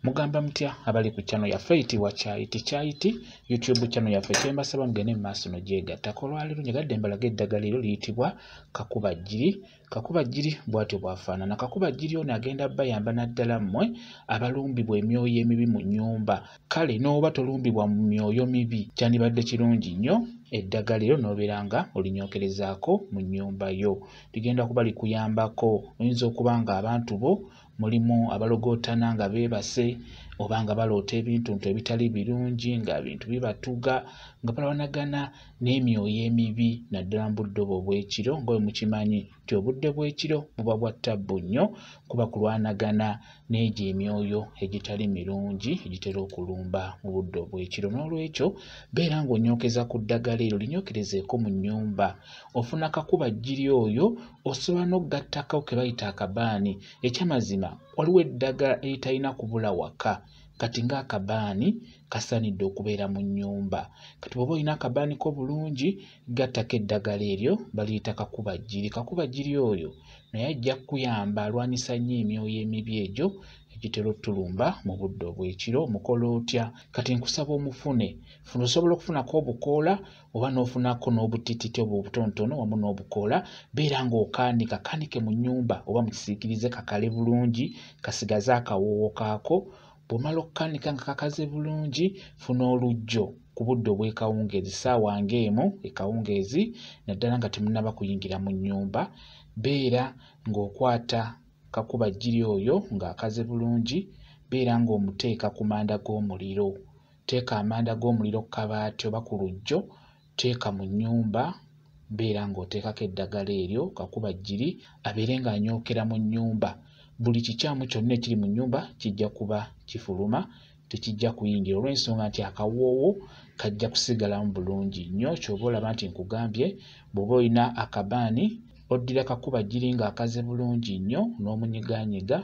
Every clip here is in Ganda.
Mugamba mutya abali ku channel yaffe eyitibwa Kyayiti Kyayiti YouTube channel yaffe, kyembasaba mugende mu maaso nogyegattako. Olwaleero njagadde mbalaga eddagala eryo liyitibwa kakubajjiri. Kakubajjiri bw'atyo bw'afaanana. Kakubajjiri ono agenda bayamba naddala mmwe abalumbibwa emyoyo emibi mu nnyumba. Kale n'oba tolumbibwa mu myoyo mibi, kyandibadde kirungi nnyo eddagala eryo n'obeera nga olinyookerezaako mu nnyumba yo. Ligenda kuba likuyambako. Oyinza okuba nga abantu bo mulimu abalogootana nga beebase oba nga baloota ebintuntu ebitali birungi, nga bintu bibatuga, nga balwanagana n'emyoyo emibi naddala mu budde obwo obw'ekiro. Nga bwe mukimanyi nti obudde bw'ekiro buba bwa ttabbu nnyo, kuba kulwanagana n'egyo emyoyo egitali mirungi egitera okulumba mu budde obw'ekiro. N'olwekyo beera ng'onyookeza ku ddagala eryo, linyookerezeeko mu nnyumba. Ofuna kakubajjiri oyo, osobola n'okugattako ke bayita akabaani. Ekyamazima waliwo eddagala eritalina kubula waka. Kati ng'akabaani kasaanidde okubeera mu nnyumba. Kati bw'oba olina akabaani ko bulungi, gattako eddagala eryo baliyita kakubajjiri. Kakubajjiri oyo naye ajja kukuyamba, alwanyisa nnyo emyoyo emibi egyo egitera ottulumba mu budde obw'ekiro. Omukola otya? Kati nkusaba omufune. Funa, osobola okufunako obukoola oba n'ofunako n'obutititi obwo obutonotono wamu n'obukoola. Beera ng'okaanika, kaanike mu nnyumba oba mu kisiikirize kakale bulungi, kasigaze akawoowo kaako. Bw'omala okukaanika nga kakaze bulungi, funa oluggyo ku budde obw'ekawungeezi, ssaawa ng'emu ekawungeezi, naddala nga temunnaba kuyingira mu nnyumba. Beera ng'okwata kakubajjiri oyo ng'akaze bulungi, beera ng'omuteeka ku manda g'omuliro. Teeka amanda g'omuliro ku kabaati oba ku luggyo, teeka mu nnyumba, beera ng'oteekako eddagala eryo kakubajjiri abeere ng'anyookera mu nnyumba. Buli kikyamu kyonna ekiri mu nnyumba kijja kuba kifuluma, tekijja kuyingira, olw'ensonga nti akawoowo kajja kusigalamu bulungi nnyo. Ky'oba olaba nti nkugambye bw'oba olina akabaani, oddira kakubajjiri ng'akaze bulungi nnyo n'omunyigaanyiga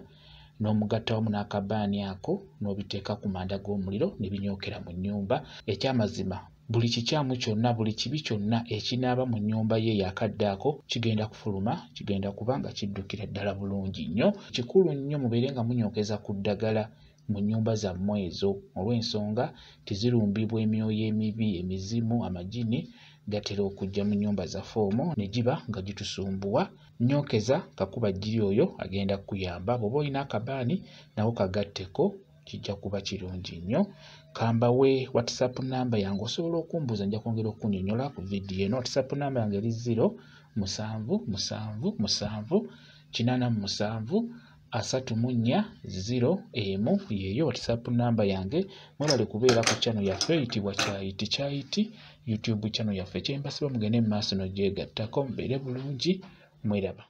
n'omugatta wamu n'akabaani ako n'obiteeka ku manda g'omuliro ne binyookera mu nnyumba. Ekyamazima buli kikyamu kyonna, buli kibi kyonna ekinaaba mu nnyumba ye ey'akadde ako kigenda kufuluma, kigenda kuba nga kiddukira ddala bulungi nnyo. Kikulu nnyo mubeere nga munyookeza ku ddagala mu nnyumba zammwe ezo, olw'ensonga tezirumbibwa emyoyo emibi, emizimu, amagini gatera okujja mu nnyumba zaffe omwo ne giba nga gitusumbuwa. Nyookeza kakubajjiri oyo agenda kukuyamba. Bw'oba olina akabaani nako kagatteko, kijja kuba kirungi nnyo. Kambawe WhatsApp namba yange, osobola okumbuuza, nja kwongera okunnyonnyola ku vidiyo eno. WhatsApp namba yange eri 0 7 7 7 87 34 0 1. Yeeyo WhatsApp namba yange. Mwebale kubeera ku channel yaffe eyitibwa Kyayiti Kyayiti YouTube channel yaffe. Kyembasaba mugende mu maaso n'ogyegattako, mubeere bulungi, mweraba.